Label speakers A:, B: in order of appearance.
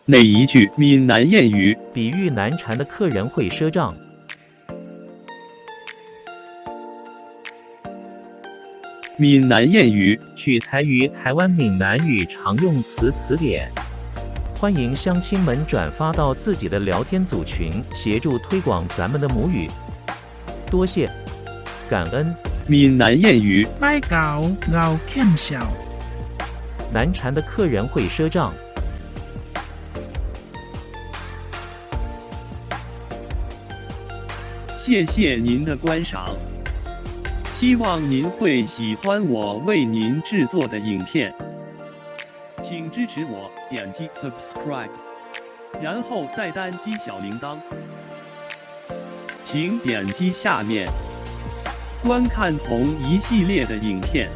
A: 哪一句闽南諺语
B: 比喻难缠的客人會賒帳？
A: 闽南諺語
B: 取材於台灣閩南語常用詞詞典。歡迎鄉親們轉發到自己的聊天組群，協助推廣咱們的母語。多謝，感恩。
A: 閩南諺語
C: 䆀猴𠢕欠數。
B: 難纏的客人會賒帳。
A: 謝謝您的觀賞，希望您會喜歡我為您製作的影片，請支持我點擊 subscribe，然後再單擊小鈴鐺。請點擊下面觀看同一系列的影片。